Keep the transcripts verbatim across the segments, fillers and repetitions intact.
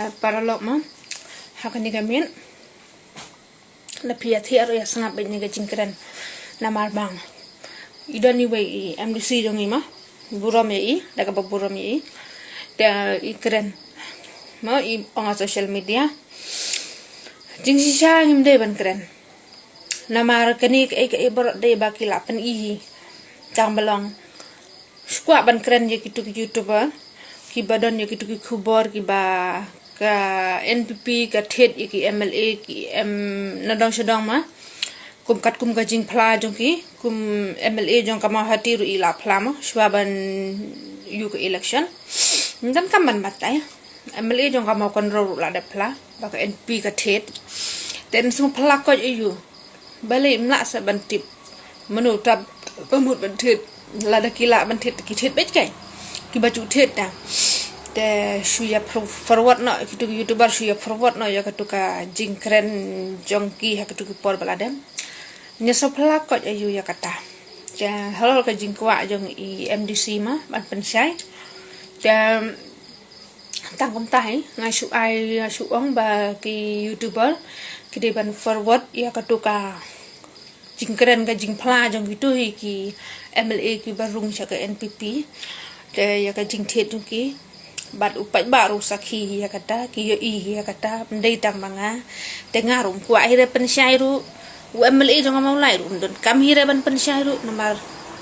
Paralok mo, ha kane ka miet, da phi ïa thiah ruh ïa sngap bad ïa ka jingkren. Namar ba i don iwei i MDC jong i mo, burom ïa i, da kaba burom ïa i. Te i kren mo, i ong ha social media. Jingshisha ngim dei ban kren. Namar kane kaei kaei baroh dei ba ki la pyni hi. Tang ba long shu kwah ban kren ïa kitu ki YouTuber kiba don ïa kitu ki khubor kiba ka NPP ka thied ïa ki MLA ki em nadong shadong ma. Kum katkum ka jingphla jong ki, kum MLA jong ka Mawhati ruh i la phla mo, shuwa ban ïoh ka election. Ngan kam ban batai. MLA jong ka Mawkynrew ruh la dep phla ba ka NPP ka thied. Te yn sngewphylla koit aïu. Balei ym lah sa ban tip. Mano uta ba mut ban thied. Lada ki lah ban thied, ki thied beit kai. Kiba ju thied ta. Te shu ïa forward noh, kitu ki YouTuber shu ïa forward noh ïa katu ka jingkren jong ki ha katu ki por ba la dep. Ngi sngewphylla koit aïu ïa kata. Te halor ka jingkwah jong i MDC ma ban pynshai. Te tang kumta hi, nga shu ai, nga shu ong ba ki YouTuber ki dei ban forward ïa katu ka jingkren ka jingphla jong kitu hi ki MLA kiba rung sha ka NPP. Te ïa ka jingthied jong ki bad u paidbah ruh sakhi hi ïa kata, ki ïohi hi ïa kata, ym dei tang ma nga. Te nga ruh ym kwah hi re pynshai ruh. U MLA jong ka Mawlai ruh ym donkam hi re ban pynshai ruh namar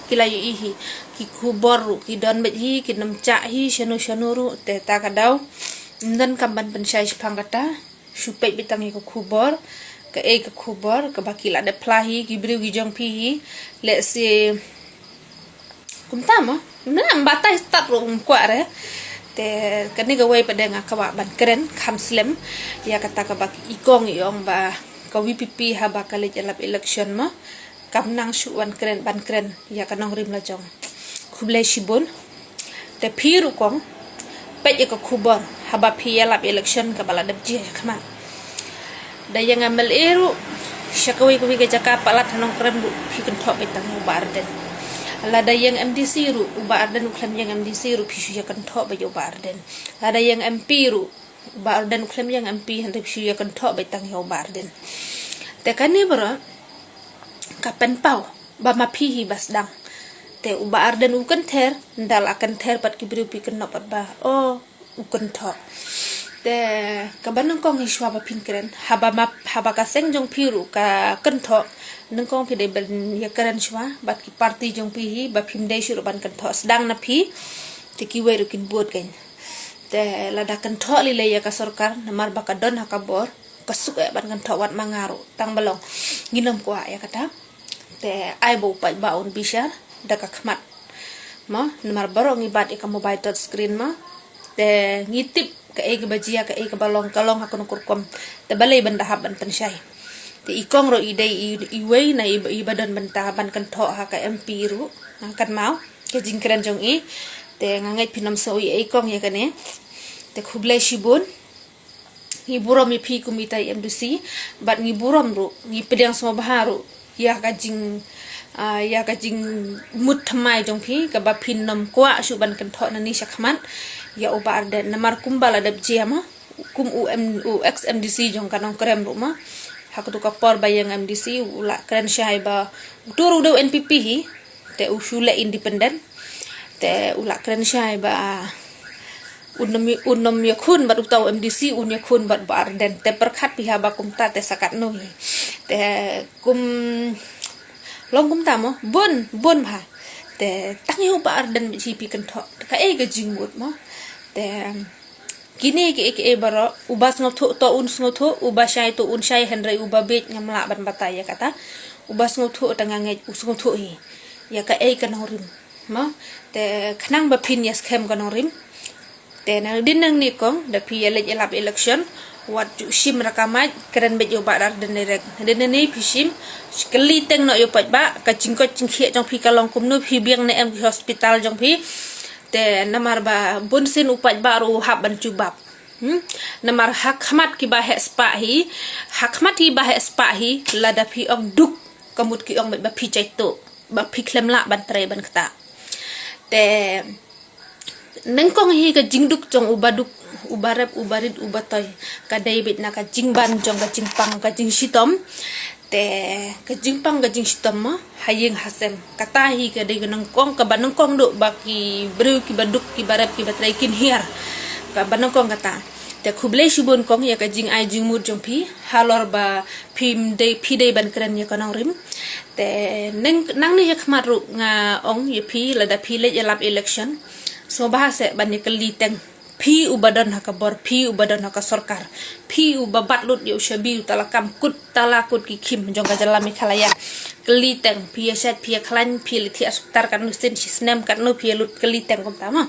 ki la ïohi hi. Ki khubor ruh ki don beit hi, ki nym jah hi shano shano ruh, te ta ka daw ym donkam ban pynshai shaphang kata. Shu peit beit tang ïa ka khubor, kaei ka khubor kaba ki la dep phla hi ki briew ki jong phi hi. Let's say kumta mo, ym lah, ym batai stad ruh ym kwah re. Te kane kawei pat de nga kwah ban kren kham slem ïa kata kaba i kong i ong ba ka VPP haba ka leit ïalap election mo, kam nang shuh ban kren, ban kren ïa ka nongrim la jong. Khublei shibun. Te phi ruh kong, peit ïa ka khubor haba phi ïalap election kaba la dep jia ha khmat. Da ïeng MLA ruh sha kawei kawei ka jaka palat ha Nongkrem ruh phi kynthoh beit tang ïa u Bah Ardent. Lada ïeng MDC ruh u Bah Ardent u khlem ïeng MDC ruh phi shu ïa kynthoh beit ïa u Bah Ardent. Lada ïeng MP ruh u Bah Ardent u khlem ïeng MP hynrei phi shu ïa kynthoh beit tang ïa u Bah Ardent. Te kane baroh ka pynpaw ba ma phi hi ba sdang. Te u Bah Ardent u kynther, nda la kynther pat ki briew phi kynnoh pat ba o u kynthoh. Te kaba nyngkong hi shuwa ba phin kren, haba ma, haba ka seng jong phi ruh ka kynthoh, nyngkong phi dei ban ïa kren shuwa bad ki party jong phi hi ba phim dei shuh ruh ban kynthoh, sdang na phi. Te kiwei ruh kin bud kein. Te lada kynthoh lei lei ïa ka sorkar namar ba ka don ha ka bor, ka suk eh ban kynthoh wat ma nga ruh tang ba long. Ngin ym kwah ïa kata. Te ai ba u paidbah un bishar da ka khmat mo, namar baroh ngi bat ïa ka mobile touch screen mo. Te ngi tip kaei kaba jia, kaei kaba long, ka long ha kano ka rukom. Te balei ban da hap ban pynshai. Te i kong ruh i dei i, iwei na i, iba don bynta ban kynthoh ha ka MP ruh. Nga kynmaw ka jingkren jong i. Te nga ngeit phin ym sngew i, i kong ïa kane. Te khublei shibun. Ngi burom ïa phi kum ita i MDC, bad ngi burom ruh, ngi pdiang sngewbha ruh ïa ka jing, ah, ïa ka jingmut thymmai jong phi kaba phin nym kwah shuh ban kynthoh nangne shakhmat ïa u Bah Ardent. Namar kumba la dep jia ma, kum u M, u ex MDC jong ka Nongkrem ruh ma, ha katu ka por ba ïeng MDC u la kren shai ba uto ruh u dei u NPP hi, te u shu leh independent. Te u la kren shai ba un nym, un nym ïakhun bad uta u MDC, un ïakhun bad Bah Ardent. Te pyrkhat phi haba kumta te sa katno hi. Te kum long kumta mo, bun, bun bha. Te tang ïa u Bah Ardent beit hi phi kynthoh. Te kaei ka jingmut mo. Te kine kiei kiei baroh, uba sngewthuh to un sngewthuh, uba shai to un shai, hynrei uba bieit ngam lah ban batai ïa kata. Uba sngewthuh te nga ngeit u sngewthuh hi ïa kaei ka nongrim. Mo, te khnang ba phin ïa skhem ka nongrim. Te na dien nangne kong, da phi ïa leit ïalap election, wat ju shim ra ka mic, kren beit ïa u Bah Ardent direct. Na dien nangne phi shim, kylli teng noh ïa u paidbah, ka jingkoit jingkhiah jong phi ka long kumno, phi biang ne em ki hospital jong phi. Te namar ba bun sien u paidbah ruh u hap ban jubab. Hmm? Namar ha khmat kiba heh spah hi, ha khmat kiba heh spah hi, lada phi ong duk, ka mut ki ong beit ba phi jaituh, ba phi khlem lah ban trei ban ktah. Te Nyngkong hi ka jingduk jong u ba duk, u ba rep, u ba rit, u ba toi, ka dei beit na ka jingban jong ka jingpang ka jingshitom. Te ka jingpang ka jingshitom mo, ha ïing ha sem. Kata hi ka dei ka nyngkong, ka ba nyngkong duh ba ki briew ki ba duk, ki ba rep, ki ba trei kin hiar. Ka ba nyngkong kata. Te khublei shibun kong ïa ka jingai jingmut jong phi, halor ba phim dei, phi dei ban kren ïa ka nongrim. Te nang, nangne shakhmat ruh nga ong ïa phi, lada phi leit ïalap election, sngewbha seh ban ïa kylli teng. Phi u ba don ha ka bor, phi u ba don ha ka sorkar, phi u ba bat lut ïa u shabi, u talakam, kut tala kut ki khim jong ka jylla Meghalaya. Kylli teng, phi ïa shait, phi ïa khlaiñ, phi ïa leit thiah hospital katno sien, shi snem katno phi ïa lut, kylli teng kumta mo.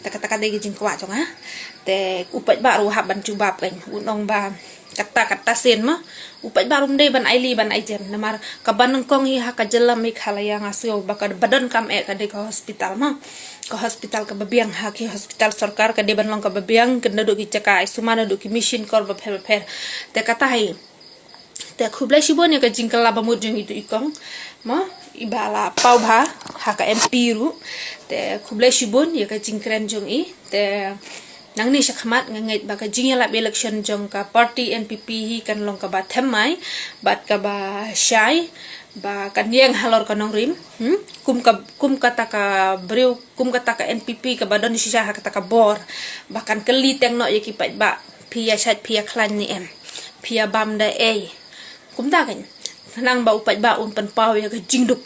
Te kata ka dei ka jingkwah jong nga. Te u paidbah ruh hap ban jubab kein, un ong ba kata kata sien mo. U paidbah ruh ym dei ban ailad ban aijem, namar ka ba nyngkong hi ha ka jylla Meghalaya nga sngew ba ka ba donkam eh ka dei ka hospital mo. Ka hospital ka ba biang, ha ki hospital sorkar ka dei ban long ka ba biang, ka naduh ki jaka ai sumar, naduh ki machine kor bapher bapher. Te kata hi. Te khublei shibun ïa ka jingkylla ba mut jong itu i kong mo, i ba la paw bha ha ka M P ruh. Te khublei shibun ïa ka jingkren jong i. Te nangne shakhmat nga ngeit ba ka jingïalap election jong ka party N P P hi kan long ka ba thymmai bad ka ba shai, ba kan ïeng halor ka nongrim. Hmm? Kum ka, kum kata ka briew, kum kata ka N P P ka ba don shisha ha kata ka bor, ba kan kylli teng noh ïa ki paidbah, phi ïa shait, phi ïa khlaiñ ne em, phi ïa bam da ei. Kumta kein. Khnang ba u paidbah un pynpaw ïa ka jingduk.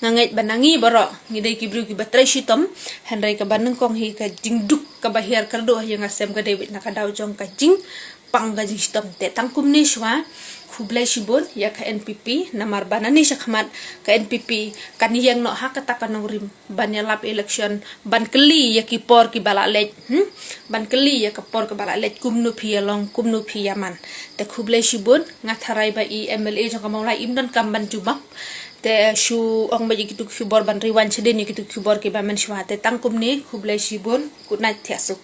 Nga ngeit ba na ngi baroh ngi dei ki briew ki ba trei shitom, hynrei ka ba nyngkong hi ka jingduk ka ba hiar kyrduh ha ïing ha sem ka dei beit na ka daw jong ka jingpang ka jingshitom. Te tang kumne shuwa, khublei shibun ïa ka N P P, namar ba nangne shakhmat ka N P P kan ïeng noh ha kata ka nongrim ban ïalap election, ban kylli ïa ki por ki ba la leit, hmm? Ban kylli ïa ka por ki ba la leit, kumno phi ïa long, kumno phi ïa man. Te khublei shibun, nga tharai ba i M L A jong ka Mawlai im donkam ban jubab. Te shu ong ba ïa kitu ki khubor ban rewind shadien ïa kitu ki khubor ki ba mynshuwa. Te tang kumne, khublei shibun, good night, thiah suk.